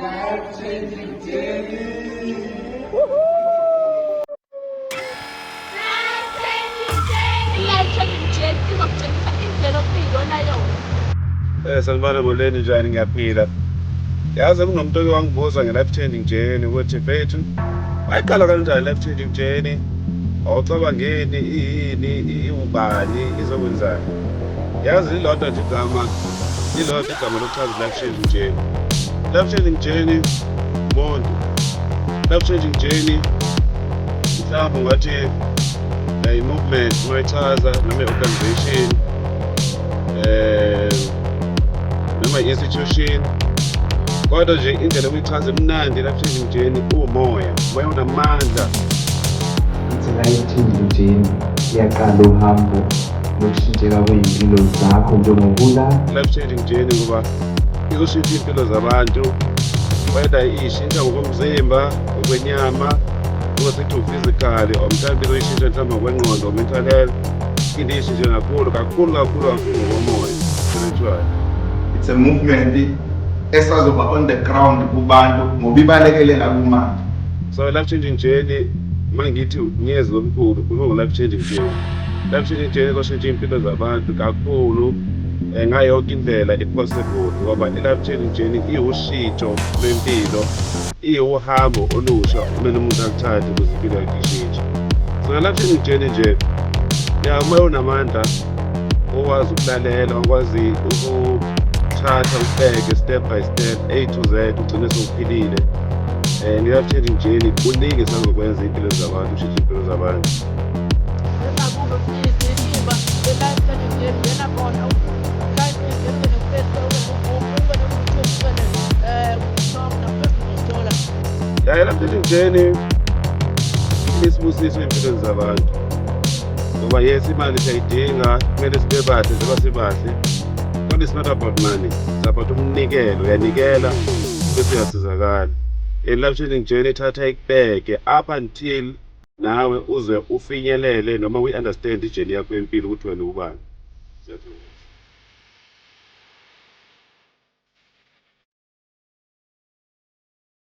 Life changing journey. I-life changing journey izokutshengisa indlela okuyiyona yona. Sanibona, molweni, njani? Ngiyaphila. Yazi, kunomuntu oke wangibuza nge-life changing journey ukuthi, "Mfethu, wayiqala kanjani life changing journey? Awucabangeni iyini, iwubani, izokwenzani?" Yazi, lilodwa nje igama, lilodwa igama lokuchaza i-life changing journey. Life changing journey umuntu. Life changing journey mhlawumbe ungathi i-movement ungayichaza, noma i-organization, noma i-institution, kodwa nje indlela yokuyichaza emnandi, life changing journey umoya, umoya unamandla. Ithi life changing journey iyaqala uhambo lokushintsheka kwey'mpilo zakho njengokula. Life changing journey ngoba izoshintsha iy'mpilo zabantu, whether ishintsha ngokomzimba, ngokwenyama, sithi u-physically, or mhlawumbe izoyishintsha mhlawumbe ngokwengqondo, mental health, into iyishintshe kakhulu kakhulu kakhulu kakhulu ngokomoya, spiritual. It's a movement esazoba on the ground kubantu ngoba ibalekelela kumanje. So life changing journey, uma ngithi ngiyezi lomkhulu, khuluma ngo-life changing journey. Life changing journey izoshintsha iy'mpilo zabantu kakhulu, ngayo yonke indlela i-possible, ngoba i-life changing journey iwushintsho lwempilo, iwuhambo olusha kumele umuntu aluthathe ukuze impilo yakhe ishintshe. So nge-life changing journey nje ya, uma unamandla, okwazi ukulalela, okwazi ukuthatha ubheke step by step, A to Z, ugcine sewuphilile. Nge-life changing journey kuningi esazokwenza iy'mpilo zabantu, ushintshe iy'mpilo zabantu. Engakulo izinimba le-life changing journey, ngena khona life changing journey, ungene ku-Facebook, ungene ku-Google, ungene ku-YouTube, ungene ku-TikTok naku-Facebook uzothola. Ya, i-life changing journey isibusiso ey'mpilweni zabantu ngoba yes, imali siyayidinga, kumele sibe bahle njengoba sibahle, kodwa it's not about money, it's about umnikelo. Uyanikela bese uyasizakala. I-life changing journey ithatha ikubeke up until nawe uze ufinyelele noma uyi-understand i-journey yakho yempilo, ukuthi wena ubani. Siyathokoza.